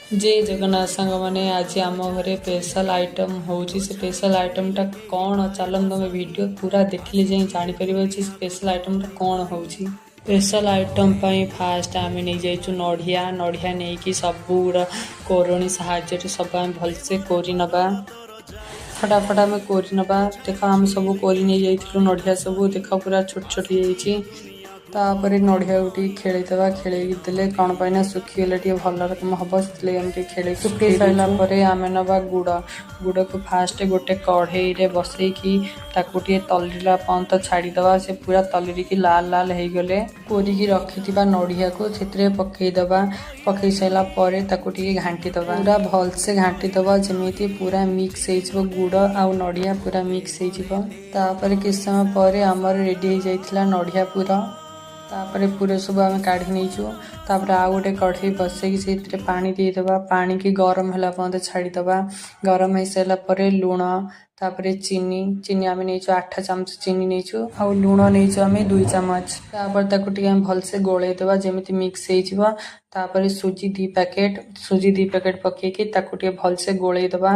ଜୟ ଜଗନ୍ନାଥ ସାଙ୍ଗମାନେ, ଆଜି ଆମ ଘରେ ସ୍ପେଶାଲ୍ ଆଇଟମ୍ ହେଉଛି। ସେ ସ୍ପେଶାଲ୍ ଆଇଟମ୍ଟା କ'ଣ, ଚାଲନ୍ତୁ ତମେ ଭିଡ଼ିଓ ପୁରା ଦେଖିଲେ ଯାଇ ଜାଣିପାରିବ ଯେ ସ୍ପେଶାଲ୍ ଆଇଟମ୍ଟା କ'ଣ ହେଉଛି। ସ୍ପେଶାଲ୍ ଆଇଟମ୍ ପାଇଁ ଫାଷ୍ଟ ଆମେ ନେଇଯାଇଛୁ ନଡ଼ିଆ। ନଡ଼ିଆ ନେଇକି ସବୁଗୁଡ଼ା କୋରଣୀ ସାହାଯ୍ୟରେ ସବୁ ଆମେ ଭଲସେ କୋରି ନେବା। ଫଟାଫଟ ଆମେ କୋରି ନେବା। ଦେଖ, ଆମେ ସବୁ କୋରି ନେଇଯାଇଥିଲୁ ନଡ଼ିଆ ସବୁ। ଦେଖ, ପୁରା ଛୋଟ ଛୋଟ ହେଇଯାଇଛି। ତାପରେ ନଡ଼ିଆକୁ ଟିକେ ଖେଳେଇଦେବା। ଖେଳେଇକି ଦେଲେ କ'ଣ ପାଇଁ ନା ଶୁଖିଗଲେ ଟିକେ ଭଲ ରକମ ହବ। ସେଥିଲାଗି ଆମେ ଟିକେ ଖେଳେଇକି ଶୁଖେଇ ସାରିଲା ପରେ ଆମେ ନେବା ଗୁଡ଼। ଗୁଡ଼କୁ ଫାଷ୍ଟ ଗୋଟେ କଢ଼େଇରେ ବସେଇକି ତାକୁ ଟିକେ ତଲିଲା ପର୍ଯ୍ୟନ୍ତ ଛାଡ଼ିଦେବା। ସେ ପୁରା ତଲିକି ଲାଲ ଲାଲ ହେଇଗଲେ କୋରିକି ରଖିଥିବା ନଡ଼ିଆକୁ ସେଥିରେ ପକେଇଦେବା। ପକେଇ ସାରିଲା ପରେ ତାକୁ ଟିକେ ଘାଣ୍ଟି ଦେବା। ପୁରା ଭଲସେ ଘାଣ୍ଟି ଦେବା, ଯେମିତି ପୁରା ମିକ୍ସ ହେଇଯିବ। ଗୁଡ଼ ଆଉ ନଡ଼ିଆ ପୁରା ମିକ୍ସ ହେଇଯିବ। ତାପରେ କିଛି ସମୟ ପରେ ଆମର ରେଡ଼ି ହେଇଯାଇଥିଲା ନଡ଼ିଆ ପୁର। ତାପରେ ପୁର ସବୁ ଆମେ କାଢ଼ି ନେଇଛୁ। ତାପରେ ଆଉ ଗୋଟେ କଢ଼େଇ ବସେଇକି ସେଇଥିରେ ପାଣି ଦେଇଦେବା। ପାଣିକି ଗରମ ହେଲା ପର୍ଯ୍ୟନ୍ତ ଛାଡ଼ିଦେବା। ଗରମ ହେଇସାରିଲା ପରେ ଲୁଣ, ତାପରେ ଚିନି। ଚିନି ଆମେ ନେଇଛୁ 8 ଚାମଚ ଚିନି ନେଇଛୁ ଆଉ ଲୁଣ ନେଇଛୁ ଆମେ 2 ଚାମଚ। ତାପରେ ତାକୁ ଟିକେ ଆମେ ଭଲସେ ଗୋଳେଇ ଦେବା, ଯେମିତି ମିକ୍ସ ହେଇଯିବ। ତାପରେ ସୁଜି 2 ପ୍ୟାକେଟ, ସୁଜି 2 ପ୍ୟାକେଟ ପକେଇକି ତାକୁ ଟିକେ ଭଲସେ ଗୋଳେଇ ଦେବା,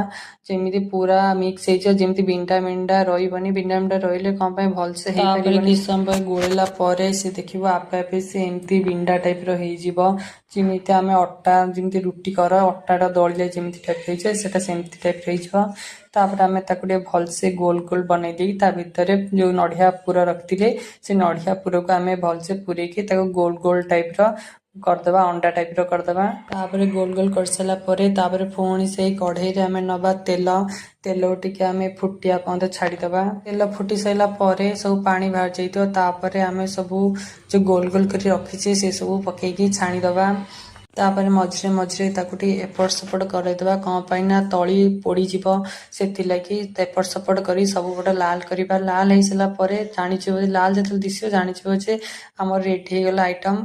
ଯେମିତି ପୁରା ମିକ୍ସ ହେଇଯିବ, ଯେମିତି ବିଣ୍ଡା ବିଣ୍ଡା ରହିବନି। ବିଣ୍ଡା ବିଣ୍ଡା ରହିଲେ କ'ଣ ପାଇଁ ଭଲସେ ହେଇପାରିବନି। କିଛି ସମୟ ପାଇଁ ଗୋଳେଇଲା ପରେ ସେ ଦେଖିବ ଆପେ ଆପେ ସେ ଏମିତି ବିଣ୍ଡା ଟାଇପର ହେଇଯିବ। ଯେମିତି ଆମେ ଅଟା ଯେମିତି ରୁଟି କର, ଅଟାଟା ଦଳିଲେ ଯେମିତି ଟାଇପର ହେଇଯାଏ, ସେଟା ସେମିତି ଟାଇପର ହେଇଯିବ। ତାପରେ ଆମେ ତାକୁ ଟିକେ ଭଲସେ ଗୋଲ ଗୋଲ ବନେଇ ଦେଇକି ତା ଭିତରେ ଯୋଉ ନଡ଼ିଆ ପୁର ରଖିଥିଲେ, ସେ ନଡ଼ିଆ ପୁରକୁ ଆମେ ଭଲସେ ପୁରେଇକି ତାକୁ ଗୋଲ ଗୋଲ ଟାଇପର କରିଦେବା, ଅଣ୍ଡା ଟାଇପର କରିଦେବା। ତାପରେ ଗୋଲ ଗୋଲ କରିସାରିଲା ପରେ ତାପରେ ପୁଣି ସେଇ କଢ଼େଇରେ ଆମେ ନେବା ତେଲ। ତେଲକୁ ଟିକେ ଆମେ ଫୁଟିବା ପର୍ଯ୍ୟନ୍ତ ଛାଡ଼ିଦେବା। ତେଲ ଫୁଟି ସାରିଲା ପରେ ସବୁ ପାଣି ବାହାରି ଯାଇଥିବ। ତାପରେ ଆମେ ସବୁ ଯୋଉ ଗୋଲ ଗୋଲ କରି ରଖିଛେ, ସେ ସବୁ ପକେଇକି ଛାଣିଦେବା। ତାପରେ ମଝିରେ ମଝିରେ ତାକୁ ଟିକେ ଏପଟ ସେପଟ କରେଇଦେବା। କ'ଣ ପାଇଁ ନା ତଳି ପୋଡ଼ିଯିବ। ସେଥିଲାଗି ଏପଟ ସେପଟ କରି ସବୁପଟ ଲାଲ କରିବା। ଲାଲ ହେଇସାରିଲା ପରେ ଜାଣିଯିବ ଯେ, ଲାଲ ଯେତେବେଳେ ଦିଶିବ, ଜାଣିଯିବ ଯେ ଆମର ରେଡି ହେଇଗଲା ଆଇଟମ୍।